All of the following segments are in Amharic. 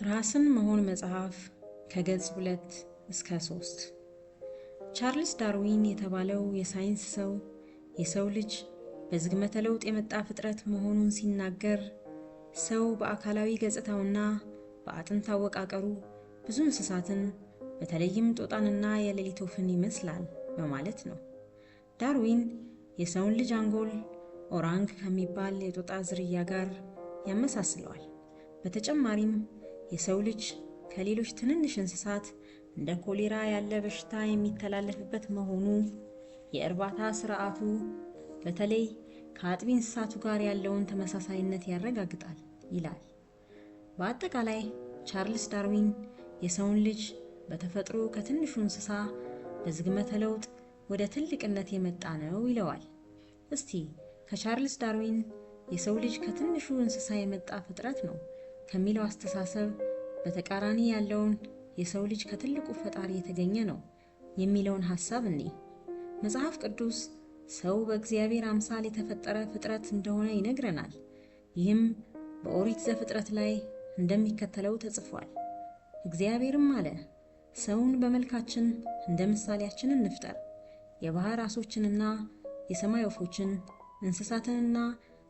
ራስን መሆን መጽሐፍ ከገጽ 2 እስከ 3። ቻርልስ ዳርዊን የተባለው የሳይንስ ሰው የሰው ልጅ በዝግመተ ለውጥ የመጣ ፍጥረት መሆኑን ሲናገር፣ ሰው በአካላዊ ገጽታውና በአጥንት አወቃቀሩ ብዙ እንስሳትን በተለይም ጦጣንና የሌሊት ወፍን ይመስላል በማለት ነው። ዳርዊን የሰውን ልጅ አንጎል ኦራንግ ከሚባል የጦጣ ዝርያ ጋር ያመሳስለዋል። በተጨማሪም የሰው ልጅ ከሌሎች ትንንሽ እንስሳት እንደ ኮሌራ ያለ በሽታ የሚተላለፍበት መሆኑ፣ የእርባታ ስርዓቱ በተለይ ከአጥቢ እንስሳቱ ጋር ያለውን ተመሳሳይነት ያረጋግጣል ይላል። በአጠቃላይ ቻርልስ ዳርዊን የሰውን ልጅ በተፈጥሮ ከትንሹ እንስሳ በዝግመተ ለውጥ ወደ ትልቅነት የመጣ ነው ይለዋል። እስቲ ከቻርልስ ዳርዊን የሰው ልጅ ከትንሹ እንስሳ የመጣ ፍጥረት ነው ከሚለው አስተሳሰብ በተቃራኒ ያለውን የሰው ልጅ ከትልቁ ፈጣሪ የተገኘ ነው የሚለውን ሐሳብ እኔ። መጽሐፍ ቅዱስ ሰው በእግዚአብሔር አምሳል የተፈጠረ ፍጥረት እንደሆነ ይነግረናል። ይህም በኦሪት ዘፍጥረት ላይ እንደሚከተለው ተጽፏል። እግዚአብሔርም አለ፣ ሰውን በመልካችን እንደ ምሳሌያችን እንፍጠር፣ የባህር ዓሦችንና የሰማይ ወፎችን፣ እንስሳትንና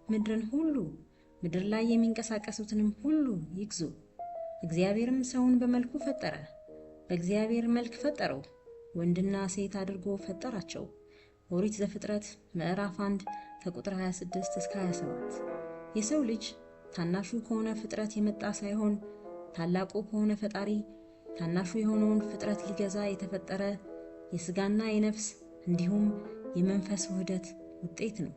ምድርን ሁሉ፣ ምድር ላይ የሚንቀሳቀሱትንም ሁሉ ይግዙ። እግዚአብሔርም ሰውን በመልኩ ፈጠረ፣ በእግዚአብሔር መልክ ፈጠረው፣ ወንድና ሴት አድርጎ ፈጠራቸው። ኦሪት ዘፍጥረት ምዕራፍ 1 ከቁጥር 26 እስከ 27። የሰው ልጅ ታናሹ ከሆነ ፍጥረት የመጣ ሳይሆን ታላቁ ከሆነ ፈጣሪ ታናሹ የሆነውን ፍጥረት ሊገዛ የተፈጠረ የስጋና የነፍስ እንዲሁም የመንፈስ ውህደት ውጤት ነው።